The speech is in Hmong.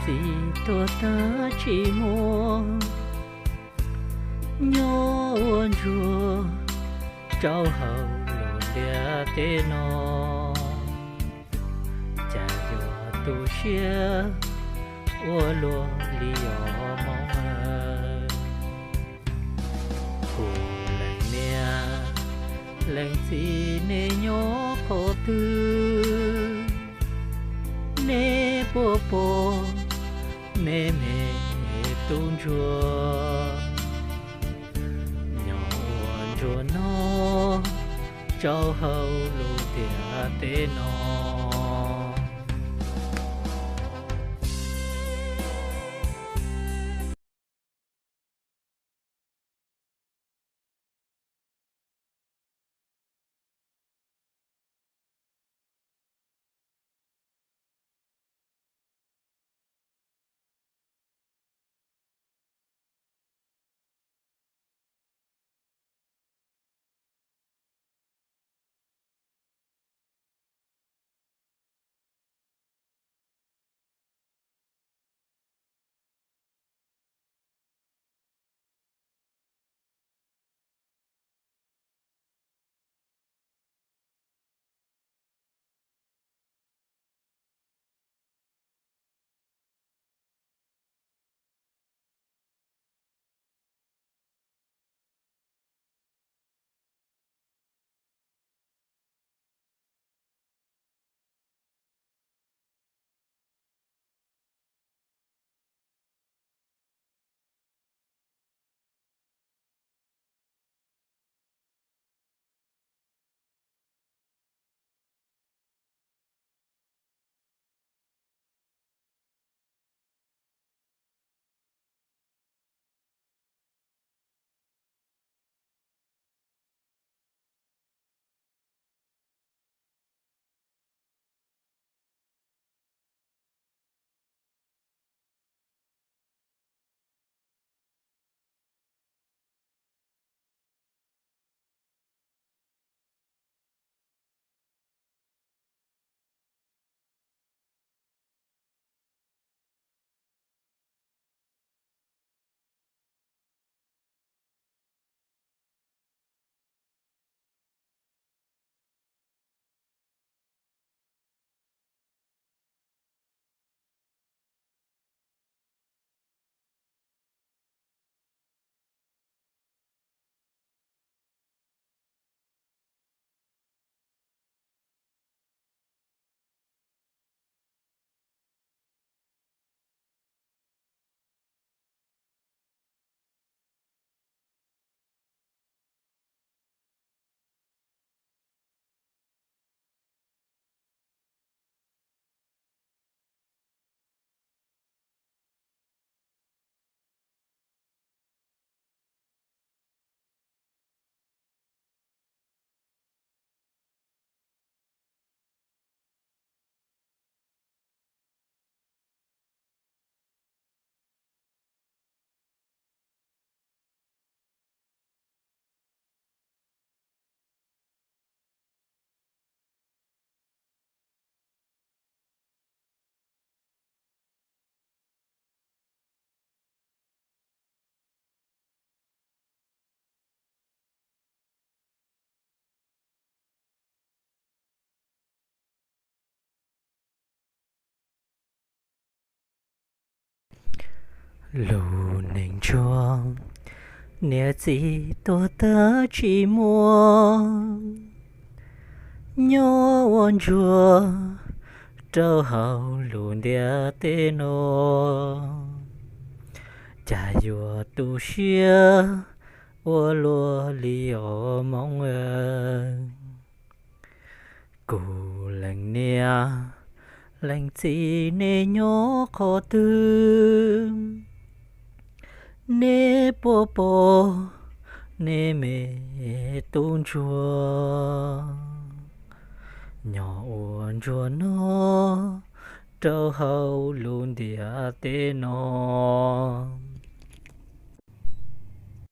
Txiv tuag tag tsis muaj, nyob ua ntsuag rau hauv lub ntiaj teb no, cas yuav tu siab ua luaj li os Hmoob. Kuv leej niam leej txiv nej nyob qhov twg, nej puas pom nej me tub ntsuag nyob ua ntsuag no rau hauv lub ntiaj teb no. Lub neej ntsuag niam txiv tuag tag tsis muaj, nyob ua ntsuag rau hauv lub ntiaj teb no, cas yuav tu siab ua luaj li os Hmoob. Kuv leej niam leej txiv nej nyob qhov twg, nej puas pom nej me tub ntsuag nyob ua ntsuag no rau hauv lub ntiaj teb no.